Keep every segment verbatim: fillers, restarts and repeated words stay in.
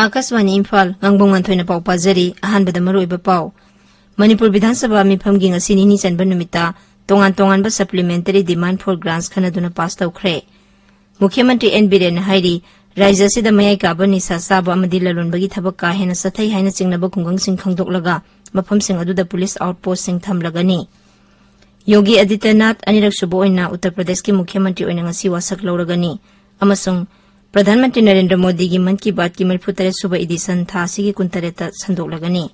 ꯑꯥꯀꯥꯁꯕꯥꯅꯤ ꯏꯝꯐꯥꯜ, ꯉꯥꯡꯕꯝ ꯉꯥꯟꯊꯣꯏꯅ ꯄꯥꯎ ꯄꯥꯖꯔꯤ꯫ ꯑꯍꯥꯟꯕꯗ ꯃꯔꯨꯑꯣꯏꯕ ꯄꯥꯎ꯫ ꯃꯅꯤꯄꯨꯔ ꯕꯤꯙꯥꯟ ꯁꯚꯥ ꯃꯤꯐꯝꯒꯤ ꯉꯁꯤ ꯅꯤꯅꯤ ꯆꯟꯕ ꯅꯨꯃꯤꯠꯇ ꯇꯣꯉꯥꯟ ꯇꯣꯉꯥꯟꯕ supplementary demand for grants ꯈꯟꯅꯗꯨꯅ ꯄꯥꯁ ꯇꯧꯈ꯭ꯔꯦ꯫ ꯃꯨꯈ꯭ꯌ ꯃꯟꯇ꯭ꯔꯤ ꯑꯦꯟ ꯕꯤꯔꯦꯟꯅ ꯍꯥꯏꯔꯤ, ꯔꯥꯖ꯭ꯌ ꯑꯁꯤꯗ ꯃꯌꯥꯏ ꯀꯥꯕ ꯅꯤꯁꯥ ꯆꯥꯕ ꯑꯃꯗꯤ ꯂꯂꯣꯟꯕꯒꯤ ꯊꯕꯛ ꯀꯥ ꯍꯦꯟꯅ ꯆꯠꯊꯩ ꯍꯥꯏꯅ ꯆꯤꯡꯅꯕ ꯈꯨꯡꯒꯪꯁꯤꯡ ꯈꯪꯗꯣꯛꯂꯒ ꯃꯐꯝꯁꯤꯡ ꯑꯗꯨꯗ ꯄꯨꯂꯤꯁ ꯑꯥꯎꯠ ꯄꯣꯁ꯭ꯠꯁꯤꯡ ꯊꯝꯂꯒꯅꯤ꯫ ꯌꯣꯒꯤ ꯑꯗꯤꯇ꯭ꯌꯅꯥꯊ ꯑꯅꯤꯔꯛ ꯁꯨꯕ ꯑꯣꯏꯅ ꯎꯠꯇꯔ ꯄ꯭ꯔꯗꯦꯁꯀꯤ ꯃꯨꯈ꯭ꯌ ꯃꯟꯇ꯭ꯔꯤ ꯑꯣꯏꯅ ꯉꯁꯤ ꯋꯥꯁꯛ ꯂꯧꯔꯒꯅꯤ ꯑꯃꯁꯨꯡ ꯄ꯭ꯔꯙꯥꯟ ꯃꯟꯇ꯭ꯔꯤ ꯅꯔꯦꯟꯗ꯭ꯔ ꯃꯣꯗꯤꯒꯤ ꯃꯟ ꯀꯤ ꯕꯥꯠꯀꯤ ꯃꯔꯤꯐꯨ ꯇꯔꯦꯠ ꯁꯨꯕ edition ꯊꯥ ꯑꯁꯤꯒꯤ ꯀꯨꯟꯇꯔꯦꯠꯇ ꯁꯟꯗꯣꯛꯂꯒꯅꯤ꯫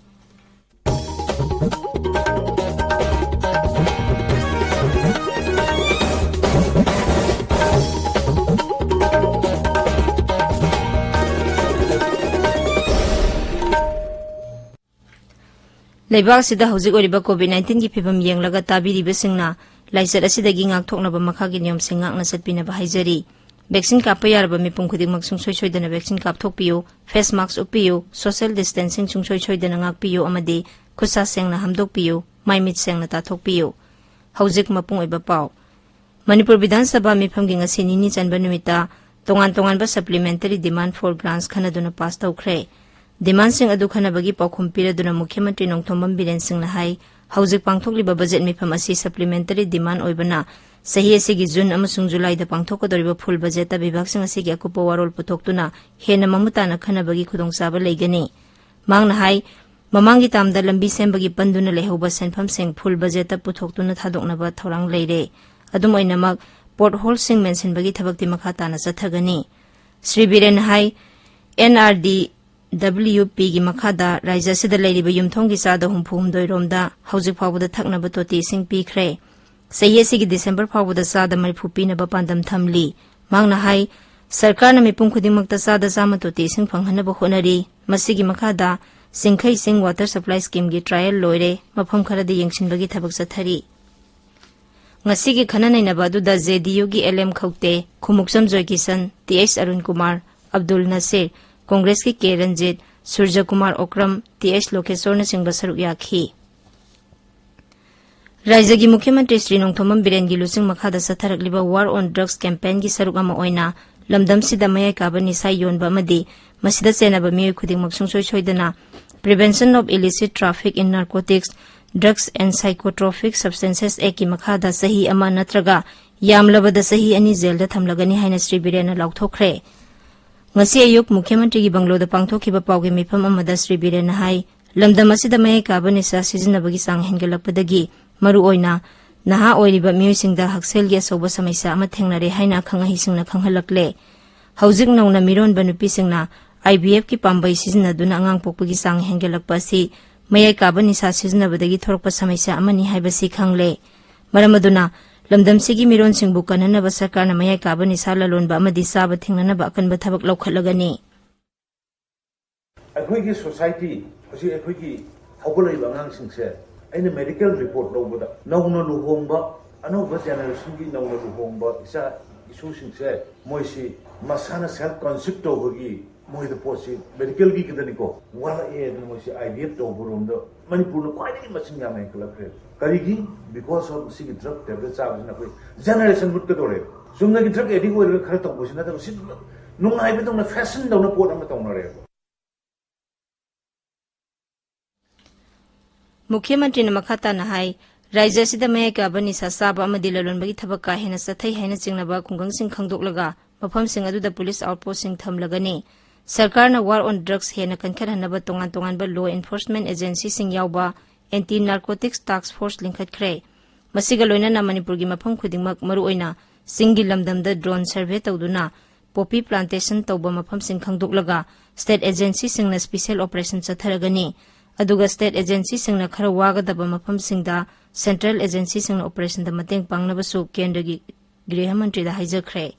ꯂꯩꯕꯥꯛ ꯑꯁꯤꯗ ꯍꯧꯖꯤꯛ ꯑꯣꯏꯔꯤꯕ COVID nineteenꯒꯤ ꯐꯤꯕꯝ ꯌꯦꯡꯂꯒ ꯇꯥꯕꯤꯔꯤꯕꯁꯤꯡꯅ ꯂꯥꯏꯆꯠ ꯑꯁꯤꯗꯒꯤ ꯉꯥꯛꯊꯣꯛꯅꯕ ꯃꯈꯥꯒꯤ ꯅꯤꯌꯣꯝꯁꯤꯡ ꯉꯥꯛꯅ ꯆꯠꯄꯤꯅꯕ ꯍꯥꯏꯖꯔꯤ꯫ ꯚꯦꯛꯁꯤꯟ ꯀꯥꯞꯄ ꯌꯥꯔꯕ ꯃꯤꯄꯨꯝ ꯈꯨꯗꯤꯡꯃꯛ ꯁꯨꯡꯁꯣꯏ ꯁꯣꯏꯗꯅ ꯚꯦꯛꯁꯤꯟ ꯀꯥꯞꯊꯣꯛꯄꯤꯌꯨ, face mask ꯎꯞꯄꯤꯌꯨ, social distancing ꯁꯨꯡꯁꯣꯏ ꯁꯣꯏꯗꯅ ꯉꯥꯛꯄꯤꯌꯨ ꯑꯃꯗꯤ ꯈꯨꯠꯁꯥ ꯁꯦꯡꯅ ꯍꯥꯝꯗꯣꯛꯄꯤꯌꯨ, ꯃꯥꯏ ꯃꯤꯠ ꯁꯦꯡꯅ ꯇꯥꯊꯣꯛꯄꯤꯌꯨ꯫ ꯍꯧꯖꯤꯛ ꯃꯄꯨꯡ ꯑꯣꯏꯕ ꯄꯥꯎ꯫ ꯃꯅꯤꯄꯨꯔ ꯕꯤꯙꯥꯟ ꯁꯚꯥ ꯃꯤꯐꯝꯒꯤ ꯉꯁꯤ ꯅꯤꯅꯤ ꯆꯟꯕ ꯅꯨꯃꯤꯠꯇ ꯇꯣꯉꯥꯟ ꯇꯣꯉꯥꯟꯕ supplementary demand for grants ꯈꯟꯅꯗꯨꯅ ꯄꯥꯁ ꯇꯧꯈ꯭ꯔꯦ꯫ Demandꯁꯤꯡ ꯑꯗꯨ ꯈꯟꯅꯕꯒꯤ ꯄꯥꯎꯈꯨꯝ ꯄꯤꯔꯗꯨꯅ ꯃꯨꯈ꯭ꯌ ꯃꯟꯇ꯭ꯔꯤ ꯅꯣꯡꯊꯣꯝꯕꯝ ꯕꯤꯔꯦꯟ ꯁꯤꯡꯅ ꯍꯥꯏ, ꯍꯧꯖꯤꯛ ꯄꯥꯡꯊꯣꯛꯂꯤꯕ ꯕꯖꯦꯠ ꯃꯤꯐꯝ ꯑꯁꯤ supplementary demand ꯑꯣꯏꯕꯅ ꯆꯍꯤ ꯑꯁꯤꯒꯤ ꯖꯨꯟ ꯑꯃꯁꯨꯡ ꯖꯨꯂꯥꯏꯗ ꯄꯥꯡꯊꯣꯛꯀꯗꯧꯔꯤꯕ full budgetꯇ ꯕꯤꯚꯥꯒꯁꯤꯡ ꯑꯁꯤꯒꯤ ꯑꯀꯨꯞꯄ ꯋꯥꯔꯣꯜ ꯄꯨꯊꯣꯛꯇꯨꯅ ꯍꯦꯟꯅ ꯃꯃꯨꯠ ꯇꯥꯅ ꯈꯟꯅꯕꯒꯤ ꯈꯨꯗꯣꯡꯆꯥꯕ ꯂꯩꯒꯅꯤ꯫ ꯃꯍꯥꯛꯅ ꯍꯥꯏ, ꯃꯃꯥꯡꯒꯤ termꯗ ꯂꯝꯕꯤ ꯁꯦꯝꯕꯒꯤ ꯄꯟꯗꯨꯅ ꯂꯩꯍꯧꯕ ꯁꯦꯟꯐꯝꯁꯤꯡ full budgetꯇ ꯄꯨꯊꯣꯛꯇꯨꯅ ꯊꯥꯗꯣꯛꯅꯕ ꯊꯧꯔꯥꯡ ꯂꯩꯔꯦ꯫ ꯑꯗꯨꯝ ꯑꯣꯏꯅꯃꯛ, potholeꯁꯤꯡ ꯃꯦꯟꯁꯤꯟꯕꯒꯤ ꯊꯕꯛꯇꯤ ꯃꯈꯥ ꯇꯥꯅ ꯆꯠꯊꯒꯅꯤ꯫ ꯁ꯭ꯔꯤ ꯕꯤꯔꯦꯟꯅ ꯍꯥꯏ, NRDWPꯒꯤ ꯃꯈꯥꯗ ꯔꯥꯖ꯭ꯌ ꯑꯁꯤꯗ ꯂꯩꯔꯤꯕ ꯌꯨꯝꯊꯣꯡꯒꯤ ꯆꯥꯗ ꯍꯨꯝꯐꯨ ꯍꯨꯝꯗꯣꯏ ꯔꯣꯝꯗ ꯍꯧꯖꯤꯛ ꯐꯥꯎꯕꯗ ꯊꯛꯅꯕ ꯇꯣꯇꯤ ꯏꯁꯤꯡ ꯄꯤꯈ꯭ꯔꯦ꯫ ꯆꯍꯤ ꯑꯁꯤꯒꯤ ꯗꯤꯁꯦꯝꯕꯔ ꯐꯥꯎꯕꯗ ꯆꯥꯗ ꯃꯔꯤꯐꯨ ꯄꯤꯅꯕ ꯄꯥꯟꯗꯝ ꯊꯝꯂꯤ꯫ ꯃꯍꯥꯛꯅ ꯍꯥꯏ, ꯁꯔꯀꯥꯔꯅ ꯃꯤꯄꯨꯝ ꯈꯨꯗꯤꯡꯃꯛꯇ ꯆꯥꯗ ꯆꯥꯝꯃ ꯇꯣꯇꯤ ꯏꯁꯤꯡ ꯐꯪꯍꯟꯅꯕ ꯍꯣꯠꯅꯔꯤ꯫ ꯃꯁꯤꯒꯤ ꯃꯈꯥꯗ ꯆꯤꯡꯈꯩ ꯆꯤꯡ water supply schemeꯒꯤ trial ꯂꯣꯏꯔꯦ, ꯃꯐꯝ ꯈꯔꯗ ꯌꯦꯡꯁꯤꯟꯕꯒꯤ ꯊꯕꯛ ꯆꯠꯊꯔꯤ꯫ ꯉꯁꯤꯒꯤ ꯈꯟꯅ ꯅꯩꯅꯕ ꯑꯗꯨꯗ JDUꯒꯤ LM ꯈꯧꯇꯦ, ꯈꯨꯃꯨꯛꯆꯝ ꯖꯣꯏꯀꯤꯁꯟ, TH ꯑꯔꯨꯟ ꯀꯨꯃꯥꯔ, ꯑꯕꯗꯨꯜ ꯅꯁꯤꯔ, ꯀꯣꯡꯒ꯭ꯔꯦꯁꯀꯤ ꯀꯦ ꯔꯟꯖꯤꯠ, ꯁꯨꯔꯖꯀꯨꯃꯥꯔ ꯑꯣꯀ꯭ꯔꯝ, ꯇꯤ ꯑꯩꯆ ꯂꯣꯀꯦꯁꯣꯔꯅꯆꯤꯡꯕ ꯁꯔꯨꯛ ꯌꯥꯈꯤ꯫ ꯔꯥꯖ꯭ꯌꯒꯤ ꯃꯨꯈ꯭ꯌ ꯃꯟꯇ꯭ꯔꯤ ꯁ꯭ꯔꯤ ꯅꯣꯡꯊꯣꯝꯕꯝ ꯕꯤꯔꯦꯟꯒꯤ ꯂꯨꯆꯤꯡ ꯃꯈꯥꯗ ꯆꯠꯊꯔꯛꯂꯤꯕ War on Drugs campaignꯒꯤ ꯁꯔꯨꯛ ꯑꯃ ꯑꯣꯏꯅ ꯂꯝꯗꯝꯁꯤꯗ ꯃꯌꯥꯏ ꯀꯥꯕ ꯅꯤꯁꯥ ꯌꯣꯟꯕ ꯑꯃꯗꯤ ꯃꯁꯤꯗ ꯆꯦꯟꯅꯕ ꯃꯤꯑꯣꯏ ꯈꯨꯗꯤꯡꯃꯛ ꯁꯨꯡꯁꯣꯏ ꯁꯣꯏꯗꯅ Prevention of Illicit Traffic in Narcotics, Drugs and Psychotropic Substances Actꯀꯤ ꯃꯈꯥꯗ ꯆꯍꯤ ꯑꯃ ꯅꯠꯇ꯭ꯔꯒ ꯌꯥꯝꯂꯕꯗ ꯆꯍꯤ ꯑꯅꯤ ꯖꯦꯜꯗ ꯊꯝꯂꯒꯅꯤ ꯍꯥꯏꯅ ꯁ꯭ꯔꯤ ꯕꯤꯔꯦꯟꯅ ꯂꯥꯎꯊꯣꯛꯈ꯭ꯔꯦ꯫ ꯉꯁꯤ ꯑꯌꯨꯛ ꯃꯨꯈ꯭ꯌ ꯃꯟꯇ꯭ꯔꯤꯒꯤ ꯕꯪꯒ꯭ꯂꯣꯗ ꯄꯥꯡꯊꯣꯛꯈꯤꯕ ꯄꯥꯎꯒꯤ ꯃꯤꯐꯝ ꯑꯃꯗ ꯁ꯭ꯔꯤ ꯕꯤꯔꯦꯟꯅ ꯍꯥꯏ, ꯂꯝꯗꯝ ꯑꯁꯤꯗ ꯃꯌꯥꯏ ꯀꯥꯕ ꯅꯤꯁꯥ ꯁꯤꯖꯤꯟꯅꯕꯒꯤ ꯆꯥꯡ ꯍꯦꯟꯒꯠꯂꯛꯄꯗꯒꯤ ꯃꯔꯨꯑꯣꯏꯅ ꯅꯍꯥ ꯑꯣꯏꯔꯤꯕ ꯃꯤꯑꯣꯏꯁꯤꯡꯗ ꯍꯛꯁꯦꯜꯒꯤ ꯑꯆꯧꯕ ꯁꯃꯁ꯭ꯌꯥ ꯑꯃ ꯊꯦꯡꯅꯔꯦ ꯍꯥꯏꯅ ꯑꯈꯪ ꯑꯍꯩꯁꯤꯡꯅ ꯈꯪꯍꯜꯂꯛꯂꯦ꯫ ꯍꯧꯖꯤꯛ ꯅꯧꯅ ꯃꯤꯔꯣꯟꯕ ꯅꯨꯄꯤꯁꯤꯡꯅ IVFꯀꯤ ꯄꯥꯝꯕꯩ ꯁꯤꯖꯤꯟꯅꯗꯨꯅ ꯑꯉꯥꯡ ꯄꯣꯛꯄꯒꯤ ꯆꯥꯡ ꯍꯦꯟꯒꯠꯂꯛꯄ ꯑꯁꯤ ꯃꯌꯥꯏ ꯀꯥꯕ ꯅꯤꯁꯥ ꯁꯤꯖꯤꯟꯅꯕꯗꯒꯤ ꯊꯣꯔꯛꯄ ꯁꯃꯁ꯭ꯌꯥ ꯑꯃꯅꯤ ꯍꯥꯏꯕꯁꯤ ꯈꯪꯂꯦ꯫ ꯃꯔꯝ ꯑꯗꯨꯅ ꯂꯝꯗꯝꯁꯤꯒꯤ ꯃꯤꯔꯣꯟꯁꯤꯡꯕꯨ ꯀꯟꯅꯅꯕ ꯁꯔꯀꯥꯔꯅ ꯃꯌꯥꯏ ꯀꯥꯕ ꯅꯤꯁꯥ ꯂꯂꯣꯟꯕ ꯑꯃꯗꯤ ꯆꯥꯕ ꯊꯤꯡꯅꯅꯕ ꯑꯀꯟꯕ ꯊꯕꯛ ꯂꯧꯈꯠꯂꯒꯅꯤ꯫ ꯑꯩꯈꯣꯏꯒꯤ society, ꯍꯧꯖꯤꯛ ꯑꯩꯈꯣꯏꯒꯤ ꯍꯧꯒꯠꯂꯛꯏꯕ ꯑꯉꯥꯡꯁꯤꯡꯁꯦ, ꯑꯩꯅ medical report ꯂꯧꯕꯗ, ꯅꯧꯅ ꯂꯨꯍꯣꯡꯕ, ꯑꯅꯧꯕ generationꯒꯤ ꯅꯧꯅ ꯂꯨꯍꯣꯡꯕ ꯏꯆꯥ ꯏꯁꯨꯁꯤꯡꯁꯦ, ꯃꯣꯏꯁꯤ ꯃꯁꯥꯅ self conceive ꯇꯧꯕꯒꯤ ꯃꯣꯏꯗ ꯄꯣꯠꯁꯤ medicalꯒꯤ ꯈꯛꯇꯅꯤꯀꯣ, ꯋꯥꯠꯂꯛꯑꯦ꯫ ꯑꯗꯨꯅ ꯃꯣꯏꯁꯤ IVF ꯇꯧꯕꯔꯣꯝꯗ ꯃꯅꯤꯄꯨꯔꯅ ꯈ꯭ꯋꯥꯏꯗꯒꯤ ꯃꯁꯤꯡ ꯌꯥꯝꯅ ꯍꯦꯟꯒꯠꯂꯛꯈ꯭ꯔꯦ꯫ ꯀꯔꯤꯒꯤ? Because of ꯁꯤꯒꯤ drug tablet ꯆꯥꯕꯁꯤꯅ ꯑꯩꯈꯣꯏ generation ꯃꯨꯠꯀꯗꯧꯔꯦ꯫ ꯆꯨꯝꯅꯒꯤ drug addict ꯑꯣꯏꯔꯒ ꯈꯔ ꯇꯧꯕꯁꯤ ꯅꯠꯇꯕ, ꯁꯤ ꯅꯨꯡꯉꯥꯏꯕꯗꯧꯅ, fashionꯗꯧꯅ ꯄꯣꯠ ꯑꯃ ꯇꯧꯅꯔꯦꯕ꯫ ꯃꯨꯈ꯭ꯌ ꯃꯟꯇ꯭ꯔꯤꯅ ꯃꯈꯥ ꯇꯥꯅ ꯍꯥꯏ, ꯔꯥꯖ꯭ꯌ ꯑꯁꯤꯗ ꯃꯌꯥꯏ ꯀꯥꯕ ꯅꯤꯁꯥ ꯆꯥꯕ ꯑꯃꯗꯤ ꯂꯂꯣꯟꯕꯒꯤ ꯊꯕꯛ ꯀꯥ ꯍꯦꯟꯅ ꯆꯠꯊꯩ ꯍꯥꯏꯅ ꯆꯤꯡꯅꯕ ꯈꯨꯡꯒꯪꯁꯤꯡ ꯈꯪꯗꯣꯛꯂꯒ ꯃꯐꯝꯁꯤꯡ ꯑꯗꯨꯗ police outpostꯁꯤꯡ ꯊꯝꯂꯒꯅꯤ꯫ ꯁꯔꯀꯥꯔꯅ War on Drugs ꯍꯦꯟꯅ ꯀꯟꯈꯠꯍꯟꯅꯕ ꯇꯣꯉꯥꯟ ꯇꯣꯉꯥꯟꯕ law enforcement agencyꯁꯤꯡ ꯌꯥꯎꯕ Anti Narcotics Task Force ꯂꯤꯡꯈꯠꯈ꯭ꯔꯦ꯫ ꯃꯁꯤꯒ ꯂꯣꯏꯅꯅ ꯃꯅꯤꯄꯨꯔꯒꯤ ꯃꯐꯝ ꯈꯨꯗꯤꯡꯃꯛ, ꯃꯔꯨꯑꯣꯏꯅ ꯆꯤꯡꯒꯤ ꯂꯝꯗꯝꯗ drone survey ꯇꯧꯗꯨꯅ poppy plantation ꯇꯧꯕ ꯃꯐꯝꯁꯤꯡ ꯈꯪꯗꯣꯛꯂꯒ state agencyꯁꯤꯡꯅ special operation ꯆꯠꯊꯔꯒꯅꯤ꯫ ꯑꯗꯨꯒ state agencyꯁꯤꯡꯅ ꯈꯔ ꯋꯥꯒꯗꯕ ꯃꯐꯝꯁꯤꯡꯗ central agencyꯁꯤꯡꯅ operationꯗ ꯃꯇꯦꯡ ꯄꯥꯡꯅꯕꯁꯨ ꯀꯦꯟꯗ꯭ꯔꯒꯤ ꯒ꯭ꯔꯤꯍ ꯃꯟꯇ꯭ꯔꯤꯗ ꯍꯥꯏꯖꯈ꯭ꯔꯦ꯫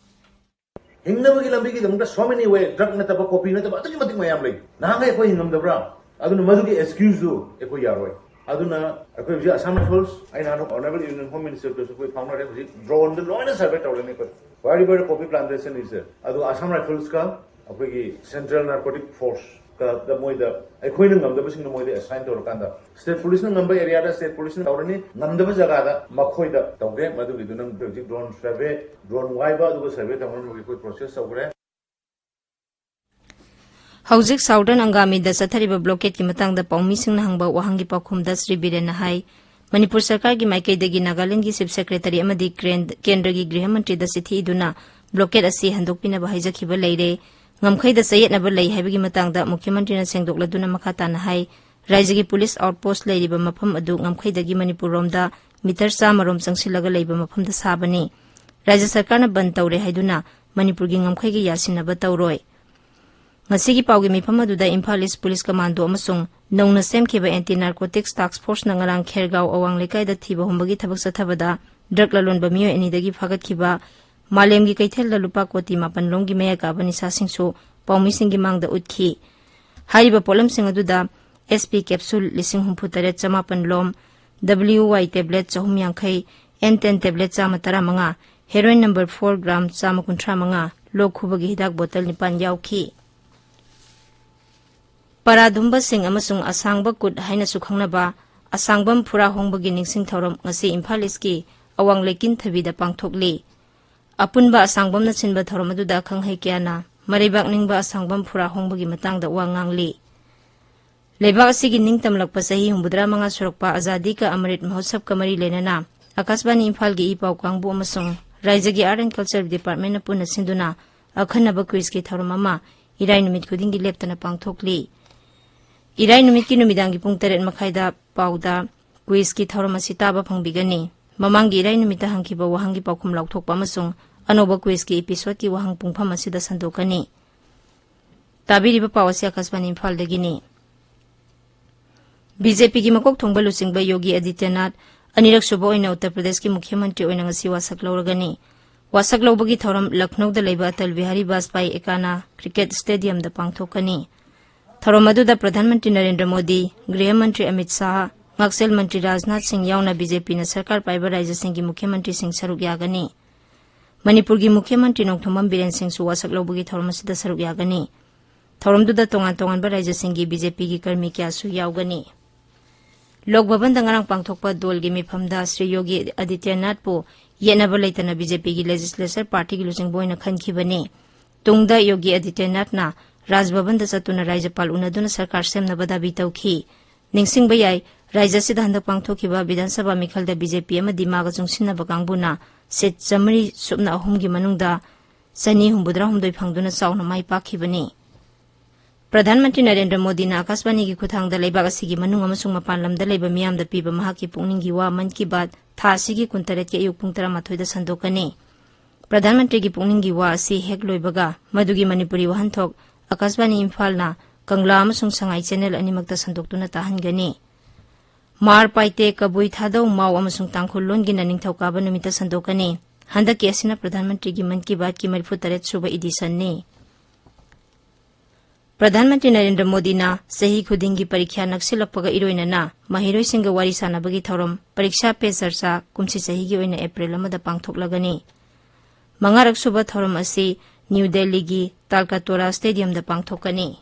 ꯍꯤꯡꯅꯕꯒꯤ ꯂꯝꯕꯤꯒꯤꯗꯃꯛꯇ so many way, drug ꯅꯠꯇꯕ, poppy ꯅꯠꯇꯕ ꯑꯗꯨꯛꯀꯤ ꯃꯇꯤꯛ ꯃꯌꯥꯝ ꯂꯩ꯫ ꯅꯍꯥꯟꯈꯩ ꯑꯩꯈꯣꯏ ꯍꯤꯡꯉꯝꯗꯕ꯭ꯔꯥ? ꯑꯗꯨꯅ ꯃꯗꯨꯒꯤ excuseꯗꯨ ꯑꯩꯈꯣꯏ ꯌꯥꯔꯣꯏ꯫ ꯑꯗꯨꯅ ꯑꯩꯈꯣꯏ ꯍꯧꯖꯤꯛ Assam Rifles, ꯑꯩ ꯅꯍꯥꯟ Honourable Union Home Ministerꯗꯁꯨ ꯑꯩꯈꯣꯏ ꯐꯥꯎꯅꯔꯦ, ꯍꯧꯖꯤꯛ droneꯗ ꯂꯣꯏꯅ survey ꯇꯧꯔꯅꯤ ꯑꯩꯈꯣꯏ꯫ Wherever poppy plantation is there, ꯑꯗꯨ Assam Riflesꯀ ꯑꯩꯈꯣꯏꯒꯤ ꯁꯦꯟꯇ꯭ꯔꯦꯜ ꯅꯥꯔꯀꯣꯇꯤꯛ ꯐꯣꯔꯁꯇ ꯃꯣꯏꯗ, ꯑꯩꯈꯣꯏꯅ ꯉꯝꯗꯕꯁꯤꯡꯗꯣ ꯃꯣꯏꯗ ꯑꯦꯁꯥꯏꯟ ꯇꯧꯔꯀꯥꯟꯗ, ꯁ꯭ꯇꯦꯠ ꯄꯨꯂꯤꯁꯅ ꯉꯝꯕ ꯑꯦꯔꯤꯌꯥꯗ ꯁ꯭ꯇꯦꯠ ꯄꯨꯂꯤꯁꯅ ꯇꯧꯔꯅꯤ, ꯉꯝꯗꯕ ꯖꯒꯥꯗ ꯃꯈꯣꯏꯗ ꯇꯧꯒꯦ꯫ ꯃꯗꯨꯒꯤꯗꯨꯅ ꯍꯧꯖꯤꯛ ꯗ꯭ꯔꯣꯟ ꯁꯔꯚꯦ, ꯗ꯭ꯔꯣꯟ ꯋꯥꯏꯕ ꯑꯗꯨꯒ ꯁꯔꯚꯦ ꯇꯧꯅꯅꯕꯒꯤ ꯑꯩꯈꯣꯏ ꯄ꯭ꯔꯣꯁꯦꯁ ꯇꯧꯈ꯭ꯔꯦ꯫ ꯍꯧꯖꯤꯛ ꯁꯥꯎꯗꯔꯟ ꯑꯪꯒꯥꯃꯤꯗ ꯆꯠꯊꯔꯤꯕ ꯕ꯭ꯂꯣꯀꯦꯠꯀꯤ ꯃꯇꯥꯡꯗ ꯄꯥꯎꯃꯤꯁꯤꯡꯅ ꯍꯪꯕ ꯋꯥꯍꯪꯒꯤ ꯄꯥꯎꯈꯨꯝꯗ ꯁ꯭ꯔꯤ ꯕꯤꯔꯦꯟꯅ ꯍꯥꯏ, ꯃꯅꯤꯄꯨꯔ ꯁꯔꯀꯥꯔꯒꯤ ꯃꯥꯏꯀꯩꯗꯒꯤ ꯅꯥꯒꯥꯂꯦꯟꯗꯒꯤ ꯆꯤꯐ ꯁꯦꯀ꯭ꯔꯦꯇꯔꯤ ꯑꯃꯗꯤ ꯀ꯭ꯔꯦꯟ-, ꯀꯦꯟꯗ꯭ꯔꯒꯤ ꯒ꯭ꯔꯤꯍ ꯃꯟꯇ꯭ꯔꯤꯗ ꯆꯤꯊꯤ ꯏꯗꯨꯅ ꯕ꯭ꯂꯣꯀꯦꯠ ꯑꯁꯤ ꯍꯟꯗꯣꯛꯄꯤꯅꯕ ꯍꯥꯏꯖꯈꯤꯕ ꯂꯩꯔꯦ꯫ ꯉꯝꯈꯩꯗ ꯆꯌꯦꯠꯅꯕ ꯂꯩ ꯍꯥꯏꯕꯒꯤ ꯃꯇꯥꯡꯗ ꯃꯨꯈ꯭ꯌ ꯃꯟꯇ꯭ꯔꯤꯅ ꯁꯦꯡꯗꯣꯛꯂꯗꯨꯅ ꯃꯈꯥ ꯇꯥꯅ ꯍꯥꯏ, ꯔꯥꯏꯖ꯭ꯌꯒꯤ ꯄꯨꯂꯤꯁ ꯑꯥꯎꯠꯄꯣꯁꯠ ꯂꯩꯔꯤꯕ ꯃꯐꯝ ꯑꯗꯨ ꯉꯝꯈꯩꯗꯒꯤ ꯃꯅꯤꯄꯨꯔ ꯔꯣꯝꯗ ꯃꯤꯇꯔ ꯆꯥꯝꯃ ꯔꯣꯝ ꯆꯪꯁꯤꯜꯂꯒ ꯂꯩꯕ ꯃꯐꯝꯗ ꯁꯥꯕꯅꯤ꯫ ꯔꯥꯏꯖ꯭ꯌ ꯁꯔꯀꯥꯔꯅ ꯕꯟ ꯇꯧꯔꯦ ꯍꯥꯏꯗꯨꯅ ꯃꯅꯤꯄꯨꯔꯒꯤ ꯉꯝꯈꯩꯒ ꯌꯥꯁꯤꯟꯅꯕ ꯇꯧꯔꯣꯏ꯫ ꯉꯁꯤꯒꯤ ꯄꯥꯎꯒꯤ ꯃꯤꯐꯝ ꯑꯗꯨꯗ ꯏꯝꯐꯥꯜ ꯏꯁ ꯄꯨꯂꯤꯁ ꯀꯃꯥꯟꯗꯣ ꯑꯃꯁꯨꯡ ꯅꯧꯅ ꯁꯦꯝꯈꯤꯕ ꯑꯦꯟꯇꯤ ꯅꯥꯔꯀꯣꯇꯤꯛꯁ ꯇꯥꯛꯁ ꯐꯣꯔꯁꯅ ꯉꯔꯥꯡ ꯈꯦꯔꯒꯥꯎ ꯑꯋꯥꯡ ꯂꯩꯀꯥꯏꯗ ꯊꯤꯕ ꯍꯨꯝꯕꯒꯤ ꯊꯕꯛ ꯆꯠꯊꯕꯗ ꯗ꯭ꯔꯒ ꯂꯂꯣꯟꯕ ꯃꯤꯑꯣꯏ ꯑꯅꯤꯗꯒꯤ ꯐꯥꯒꯠꯈꯤꯕ ꯃꯥꯂꯦꯝꯒꯤ ꯀꯩꯊꯦꯜꯗ ꯂꯨꯄꯥ ꯀꯣꯇꯤ ꯃꯥꯄꯟ ꯂꯣꯝꯒꯤ ꯃꯌꯥ ꯀꯥꯕ ꯅꯤꯁꯥꯁꯤꯡꯁꯨ ꯄꯥꯎꯃꯤꯁꯤꯡꯒꯤ ꯃꯥꯡꯗ ꯎꯠꯈꯤ꯫ ꯍꯥꯏꯔꯤꯕ ꯄꯣꯠꯂꯝꯁꯤꯡ ꯑꯗꯨꯗ ꯑꯦꯁ ꯄꯤ ꯀꯦꯞꯁꯨꯜ ꯂꯤꯁꯤꯡ ꯍꯨꯝꯐꯨ ꯇꯔꯦꯠ ꯆꯃꯥꯄꯟ ꯂꯣꯝ, ꯗꯕ꯭ꯂꯤꯎ ꯋꯥꯏ ꯇꯦꯕ꯭ꯂꯦꯠ ꯆꯍꯨꯝ ꯌꯥꯡꯈꯩ, ꯑꯦꯟ ꯇꯦꯟ ꯇꯦꯕ꯭ꯂꯦꯠ ꯆꯥꯝꯃ ꯇꯔꯥꯃꯉꯥ, ꯍꯦꯔꯣꯏꯟ ꯅꯝꯕꯔ ꯐꯣꯔ ꯒ꯭ꯔꯥꯝ ꯆꯥꯝꯃ ꯀꯨꯟꯊ꯭ꯔꯥ ꯃꯉꯥ, ꯂꯣꯛ ꯈꯨꯕꯒꯤ ꯍꯤꯗꯥꯛ ꯕꯣꯇꯜ ꯅꯤꯄꯥꯟ ꯌꯥꯎꯈꯤ꯫ ꯄꯔꯥꯗꯨꯝꯕꯁꯤꯡ ꯑꯃꯁꯨꯡ ꯑꯁꯥꯡꯕ ꯀꯨꯠ ꯍꯥꯏꯅꯁꯨ ꯈꯪꯅꯕ ꯑꯁꯥꯡꯕꯝ ꯐꯨꯔꯥ ꯍꯣꯡꯕꯒꯤ ꯅꯤꯡꯁꯤꯡ ꯊꯧꯔꯝ ꯉꯁꯤ ꯏꯝꯐꯥꯜ ꯏꯁꯀꯤ ꯑꯋꯥꯡ ꯂꯩꯀꯤꯟꯊꯕꯤꯗ ꯄꯥꯡꯊꯣꯛꯂꯤ꯫ ꯑꯄꯨꯟꯕ ꯑꯁꯥꯡꯕꯝꯅ ꯁꯤꯟꯕ ꯊꯧꯔꯝ ꯑꯗꯨꯗ ꯈꯪꯍꯩ ꯀꯌꯥꯅ ꯃꯔꯩꯕꯥꯛ ꯅꯤꯡꯕ ꯑꯁꯥꯡꯕꯝ ꯐꯨꯔꯥ ꯍꯣꯡꯕꯒꯤ ꯃꯇꯥꯡꯗ ꯋꯥ ꯉꯥꯡꯂꯤ꯫ ꯂꯩꯕꯥꯛ ꯑꯁꯤꯒꯤ ꯅꯤꯡꯇꯝꯂꯛꯄ ꯆꯍꯤ ꯍꯨꯝꯐꯨꯇꯔꯥ ꯃꯉꯥ ꯁꯨꯔꯛꯄ ꯑꯖꯥꯗꯤ ꯀ ꯑꯃꯔꯤꯠ ꯃꯍꯣꯠꯁꯕꯀ ꯃꯔꯤ ꯂꯩꯅꯅ ꯑꯀꯥꯁꯕꯥꯅꯤ ꯏꯝꯐꯥꯜꯒꯤ ꯏ ꯄꯥꯎ ꯀꯥꯡꯕꯨ ꯑꯃꯁꯨꯡ ꯔꯥꯏꯖ꯭ꯌꯒꯤ ꯑꯥꯔꯠ ꯑꯦꯟ ꯀꯜꯆꯔ ꯗꯤꯄꯥꯔꯠꯃꯦꯟꯅ ꯄꯨꯟꯅ ꯁꯤꯟꯗꯨꯅ ꯑꯈꯟꯅꯕ ꯀ꯭ꯋꯤꯖꯀꯤ ꯊꯧꯔꯝ ꯑꯃ ꯏꯔꯥꯏ ꯅꯨꯃꯤꯠ ꯈꯨꯗꯤꯡꯒꯤ ꯂꯦꯞꯇꯅ ꯄꯥꯡꯊꯣꯛꯂꯤ꯫ ꯏꯔꯥꯏ ꯅꯨꯃꯤꯠꯀꯤ ꯅꯨꯃꯤꯗꯥꯡꯒꯤ ꯄꯨꯡ ꯇꯔꯦꯠ ꯃꯈꯥꯏꯗ ꯄꯥꯎꯗ ꯀ꯭ꯋꯤꯖꯀꯤ ꯊꯧꯔꯝ ꯑꯁꯤ ꯇꯥꯕ ꯐꯪꯕꯤꯒꯅꯤ꯫ ꯃꯃꯥꯡꯒꯤ ꯏꯔꯥꯏ ꯅꯨꯃꯤꯠꯇ ꯍꯪꯈꯤꯕ ꯋꯥꯍꯪꯒꯤ ꯄꯥꯎꯈꯨꯝ ꯂꯥꯎꯊꯣꯛꯄ ꯑꯃꯁꯨꯡ ꯑꯅꯧꯕ ꯀ꯭ꯋꯤꯖꯀꯤ ꯏꯄꯤꯁꯣꯗꯀꯤ ꯋꯥꯍꯪ ꯄꯨꯡꯐꯝ ꯑꯁꯤꯗ ꯁꯟꯗꯣꯛꯀꯅꯤ꯫ ꯇꯥꯕꯤꯔꯤꯕ ꯄꯥꯎ ꯑꯁꯤ ꯑꯀꯥꯁꯕꯥꯅꯤ ꯏꯝꯐꯥꯜꯗꯒꯤꯅꯤ꯫ ꯕꯤ ꯖꯦ ꯄꯤꯒꯤ ꯃꯀꯣꯛ ꯊꯣꯡꯕ ꯂꯨꯆꯤꯡꯕ ꯌꯣꯒꯤ ꯑꯗꯤꯇ꯭ꯌꯅꯥꯊ ꯑꯅꯤꯔꯛ ꯁꯨꯕ ꯑꯣꯏꯅ ꯎꯠꯇꯔ ꯄ꯭ꯔꯗꯦꯁꯀꯤ ꯃꯨꯈ꯭ꯌ ꯃꯟꯇ꯭ꯔꯤ ꯑꯣꯏꯅ ꯉꯁꯤ ꯋꯥꯁꯛ ꯂꯧꯔꯒꯅꯤ꯫ ꯋꯥꯁꯛ ꯂꯧꯕꯒꯤ ꯊꯧꯔꯝ ꯂꯈꯅꯧꯗ ꯂꯩꯕ ꯑꯇꯜ ꯕꯤꯍꯥꯔꯤ ꯕꯥꯖꯄꯥꯏ ꯑꯦꯀꯥꯅꯥ ꯀ꯭ꯔꯤꯀꯦꯠ ꯁ꯭ꯇꯦꯗꯤꯌꯝꯗ ꯄꯥꯡꯊꯣꯛꯀꯅꯤ꯫ ꯊꯧꯔꯝ ꯑꯗꯨꯗ ꯄ꯭ꯔꯙꯥꯟ ꯃꯟꯇ꯭ꯔꯤ ꯅꯔꯦꯟꯗ꯭ꯔ ꯃꯣꯗꯤ, ꯒ꯭ꯔꯤꯍ ꯃꯟꯇ꯭ꯔꯤ ꯑꯃꯤꯠ ꯁꯥꯍ, ꯉꯥꯛꯁꯦꯜ ꯃꯟꯇ꯭ꯔꯤ ꯔꯥꯖꯅꯥꯊ ꯁꯤꯡ ꯌꯥꯎꯅ ꯕꯤ ꯖꯦ ꯄꯤꯅ ꯁꯔꯀꯥꯔ ꯄꯥꯏꯕ ꯔꯥꯖ꯭ꯌꯁꯤꯡꯒꯤ ꯃꯨꯈ꯭ꯌ ꯃꯟꯇ꯭ꯔꯤꯁꯤꯡ ꯁꯔꯨꯛ ꯌꯥꯒꯅꯤ꯫ ꯃꯅꯤꯄꯨꯔꯒꯤ ꯃꯨꯈ꯭ꯌ ꯃꯟꯇ꯭ꯔꯤ ꯅꯣꯡꯊꯣꯝꯕꯝ ꯕꯤꯔꯦꯟ ꯁꯤꯡꯁꯨ ꯋꯥꯁꯛ ꯂꯧꯕꯒꯤ ꯊꯧꯔꯝ ꯑꯁꯤꯗ ꯁꯔꯨꯛ ꯌꯥꯒꯅꯤ꯫ ꯊꯧꯔꯝꯗꯨꯗ ꯇꯣꯉꯥꯟ ꯇꯣꯉꯥꯟꯕ ꯔꯥꯖ꯭ꯌꯁꯤꯡꯒꯤ ꯕꯤ ꯖꯦ ꯄꯤꯒꯤ ꯀꯔꯃꯤ ꯀꯌꯥꯁꯨ ꯌꯥꯎꯒꯅꯤ꯫ ꯂꯣꯛ ꯚꯕꯟꯗ ꯉꯔꯥꯡ ꯄꯥꯡꯊꯣꯛꯄ ꯗꯣꯜꯒꯤ ꯃꯤꯐꯝꯗ ꯁ꯭ꯔꯤ ꯌꯣꯒꯤ ꯑꯗꯤꯇ꯭ꯌꯅꯥꯊꯄꯨ ꯌꯦꯠꯅꯕ ꯂꯩꯇꯅ ꯕꯤ ꯖꯦ ꯄꯤꯒꯤ ꯂꯦꯖꯤꯁꯂꯦꯆꯔ ꯄꯥꯔꯇꯤꯒꯤ ꯂꯨꯆꯤꯡꯕ ꯑꯣꯏꯅ ꯈꯟꯈꯤꯕꯅꯤ꯫ ꯇꯨꯡꯗ ꯌꯣꯒꯤ ꯑꯗꯤꯇ꯭ꯌꯅꯥꯊꯅ ꯔꯥꯖ ꯚꯕꯟꯗ ꯆꯠꯇꯨꯅ ꯔꯥꯖ꯭ꯌꯄꯥꯜ ꯎꯅꯗꯨꯅ ꯁꯔꯀꯥꯔ ꯁꯦꯝꯅꯕ ꯗꯥꯕꯤ ꯇꯧꯈꯤ꯫ ꯅꯤꯡꯁꯤꯡꯕ ꯌꯥꯏ, ꯔꯥꯖ꯭ꯌ ꯑꯁꯤꯗ ꯍꯟꯗꯛ ꯄꯥꯡꯊꯣꯛꯈꯤꯕ ꯕꯤꯙꯥꯟ ꯁꯚꯥ ꯃꯤꯈꯜꯗ ꯕꯤ ꯖꯦ ꯄꯤ ꯑꯃꯗꯤ ꯃꯥꯒ ꯆꯨꯡꯁꯤꯟꯅꯕ ꯀꯥꯡꯕꯨꯅ ꯁꯤꯠ ꯆꯥꯃꯔꯤ ꯁꯨꯞꯅ ꯑꯍꯨꯝꯒꯤ ꯃꯅꯨꯡꯗ ꯆꯅꯤ ꯍꯨꯝꯐꯨꯇꯔꯥ ꯍꯨꯝꯗꯣꯏ ꯐꯪꯗꯨꯅ ꯆꯥꯎꯅ ꯃꯥꯏ ꯄꯥꯛꯈꯤꯕꯅꯤ꯫ ꯄ꯭ꯔꯙꯥꯟ ꯃꯟꯇ꯭ꯔꯤ ꯅꯔꯦꯟꯗ꯭ꯔ ꯃꯣꯗꯤꯅ ꯑꯀꯥꯁꯕꯥꯅꯤꯒꯤ ꯈꯨꯠꯊꯥꯡꯗ ꯂꯩꯕꯥꯛ ꯑꯁꯤꯒꯤ ꯃꯅꯨꯡ ꯑꯃꯁꯨꯡ ꯃꯄꯥꯟ ꯂꯝꯗ ꯂꯩꯕ ꯃꯤꯌꯥꯝꯗ ꯄꯤꯕ ꯃꯍꯥꯛꯀꯤ ꯄꯨꯛꯅꯤꯡꯒꯤ ꯋꯥ ꯃꯟ ꯀꯤ ꯕꯥꯠ ꯊꯥ ꯑꯁꯤꯒꯤ ꯀꯨꯟꯇꯔꯦꯠꯀꯤ ꯑꯌꯨꯛ ꯄꯨꯡ ꯇꯔꯥꯃꯥꯊꯣꯏꯗ ꯁꯟꯗꯣꯛꯀꯅꯤ꯫ ꯄ꯭ꯔꯙꯥꯟ ꯃꯟꯇ꯭ꯔꯤꯒꯤ ꯄꯨꯛꯅꯤꯡꯒꯤ ꯋꯥ ꯑꯁꯤ ꯍꯦꯛ ꯂꯣꯏꯕꯒ ꯃꯗꯨꯒꯤ ꯃꯅꯤꯄꯨꯔꯤ ꯋꯥꯍꯟꯊꯣꯛ ꯑꯀꯥꯁꯕꯥꯅꯤ ꯏꯝꯐꯥꯜꯅ ꯀꯪꯂꯥ ꯑꯃꯁꯨꯡ ꯁꯉꯥꯏ ꯆꯦꯅꯦꯜ ꯑꯅꯤꯃꯛꯇ ꯁꯟꯗꯣꯛꯇꯨꯅ ꯇꯥꯍꯟꯒꯅꯤ꯫ ꯃꯥꯔ, ꯄꯥꯏꯇꯦ, ꯀꯕꯨꯏ, ꯊꯥꯗꯧ, ꯃꯥꯎ ꯑꯃꯁꯨꯡ ꯇꯥꯡꯈꯨꯜ ꯂꯣꯟꯒꯤꯅ ꯅꯤꯡꯊꯧꯀꯥꯕ ꯅꯨꯃꯤꯠꯇ ꯁꯟꯗꯣꯛꯀꯅꯤ꯫ ꯍꯟꯗꯛꯀꯤ ꯑꯁꯤꯅ ꯄ꯭ꯔꯙꯥꯟ ꯃꯟꯇ꯭ꯔꯤꯒꯤ ꯃꯟ ꯀꯤ ꯕꯥꯠꯀꯤ ꯃꯔꯤꯐꯨ ꯇꯔꯦꯠ ꯁꯨꯕ ꯏꯗꯤꯁꯟꯅꯤ꯫ ꯄ꯭ꯔꯙꯥꯟ ꯃꯟꯇ꯭ꯔꯤ ꯅꯔꯦꯟꯗ꯭ꯔ ꯃꯣꯗꯤꯅ ꯆꯍꯤ ꯈꯨꯗꯤꯡꯒꯤ ꯄꯔꯤꯈ꯭ꯌꯥ ꯅꯛꯁꯤꯜꯂꯛꯄꯒ ꯏꯔꯣꯏꯅꯅ ꯃꯍꯩꯔꯣꯏꯁꯤꯡꯒ ꯋꯥꯔꯤ ꯁꯥꯟꯅꯕꯒꯤ ꯊꯧꯔꯝ ꯄꯔꯤꯛꯁꯥ ꯄꯦ ꯆꯔꯆꯥ ꯀꯨꯝꯁꯤ ꯆꯍꯤꯒꯤ ꯑꯣꯏꯅ ꯑꯦꯄ꯭ꯔꯤꯜ ꯑꯃꯗ ꯄꯥꯡꯊꯣꯛꯂꯒꯅꯤ꯫ ꯃꯉꯥꯔꯛ ꯁꯨꯕ ꯊꯧꯔꯝ ꯑꯁꯤ ꯅ꯭ꯌꯨ ꯗꯦꯜꯂꯤꯒꯤ ꯇꯥꯜꯀꯥꯇꯣꯔꯥ ꯁ꯭ꯇꯦꯗꯤꯌꯝꯗ ꯄꯥꯡꯊꯣꯛꯀꯅꯤ꯫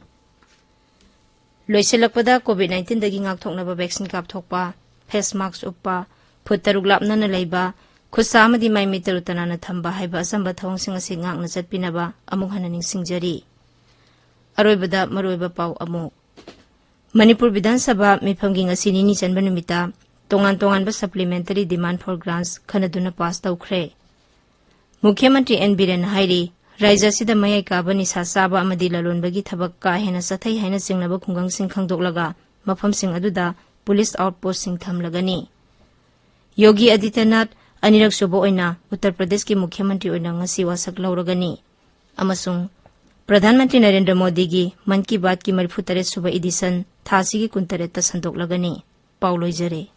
ꯂꯣꯏꯁꯤꯜꯂꯛꯄꯗ ꯀꯣꯚꯤꯗ ꯅꯥꯏꯟꯇꯤꯟꯗꯒꯤ ꯉꯥꯛꯊꯣꯛꯅꯕ ꯚꯦꯛꯁꯤꯟ ꯀꯥꯞꯊꯣꯛꯄ, ꯐꯦꯁ ꯃꯥꯛꯁ ꯎꯞꯄ, ꯐꯨꯠ ꯇꯔꯨꯛ ꯂꯥꯞꯅꯅ ꯂꯩꯕ, ꯈꯨꯠꯁꯥ ꯑꯃꯗꯤ ꯃꯥꯏ ꯃꯤꯠ ꯇꯔꯨ ꯇꯅꯥꯟꯅ ꯊꯝꯕ ꯍꯥꯏꯕ ꯑꯆꯝꯕ ꯊꯧꯑꯣꯡꯁꯤꯡ ꯑꯁꯤ ꯉꯥꯛꯅ ꯆꯠꯄꯤꯅꯕ ꯑꯃꯨꯛ ꯍꯟꯅ ꯅꯤꯡꯁꯤꯡꯖꯔꯤ꯫ ꯑꯔꯣꯏꯕꯗ ꯃꯔꯨꯑꯣꯏꯕ ꯄꯥꯎ ꯑꯃꯨꯛ꯫ ꯃꯅꯤꯄꯨꯔ ꯕꯤꯙꯥꯟ ꯁꯚꯥ ꯃꯤꯐꯝꯒꯤ ꯉꯁꯤ ꯅꯤꯅꯤ ꯆꯟꯕ ꯅꯨꯃꯤꯠꯇ ꯇꯣꯉꯥꯟ ꯇꯣꯉꯥꯟꯕ supplementary demand for grants ꯈꯟꯅꯗꯨꯅ ꯄꯥꯁ ꯇꯧꯈ꯭ꯔꯦ꯫ ꯃꯨꯈ꯭ꯌ ꯃꯟꯇ꯭ꯔꯤ ꯑꯦꯟ ꯕꯤꯔꯦꯟꯅ ꯍꯥꯏꯔꯤ, ꯔꯥꯖ꯭ꯌ ꯑꯁꯤꯗ ꯃꯌꯥꯏ ꯀꯥꯕ ꯅꯤꯁꯥ ꯆꯥꯕ ꯑꯃꯗꯤ ꯂꯂꯣꯟꯕꯒꯤ ꯊꯕꯛ ꯀꯥ ꯍꯦꯟꯅ ꯆꯠꯊꯩ ꯍꯥꯏꯅ ꯆꯤꯡꯅꯕ ꯈꯨꯡꯒꯪꯁꯤꯡ ꯈꯪꯗꯣꯛꯂꯒ ꯃꯐꯝꯁꯤꯡ ꯑꯗꯨꯗ ꯄꯨꯂꯤꯁ ꯑꯥꯎꯠ ꯄꯣꯁ꯭ꯠꯁꯤꯡ ꯊꯝꯂꯒꯅꯤ꯫ ꯌꯣꯒꯤ ꯑꯗꯤꯇ꯭ꯌꯅꯥꯊ ꯑꯅꯤꯔꯛ ꯁꯨꯕ ꯑꯣꯏꯅ ꯎꯠꯇꯔ ꯄ꯭ꯔꯗꯦꯁꯀꯤ ꯃꯨꯈ꯭ꯌ ꯃꯟꯇ꯭ꯔꯤ ꯑꯣꯏꯅ ꯉꯁꯤ ꯋꯥꯁꯛ ꯂꯧꯔꯒꯅꯤ꯫ ꯑꯃꯁꯨꯡ ꯄ꯭ꯔꯙꯥꯟ ꯃꯟꯇ꯭ꯔꯤ ꯅꯔꯦꯟꯗ꯭ꯔ ꯃꯣꯗꯤꯒꯤ ꯃꯟ ꯀꯤ ꯕꯥꯠꯀꯤ ꯃꯔꯤꯐꯨ ꯇꯔꯦꯠ ꯁꯨꯕ ꯏꯗꯤꯁꯟ ꯊꯥ ꯑꯁꯤꯒꯤ ꯀꯨꯟꯇꯔꯦꯠꯇ ꯁꯟꯗꯣꯛꯂꯒꯅꯤ꯫ ꯄꯥꯎ ꯂꯣꯏꯖꯔꯦ꯫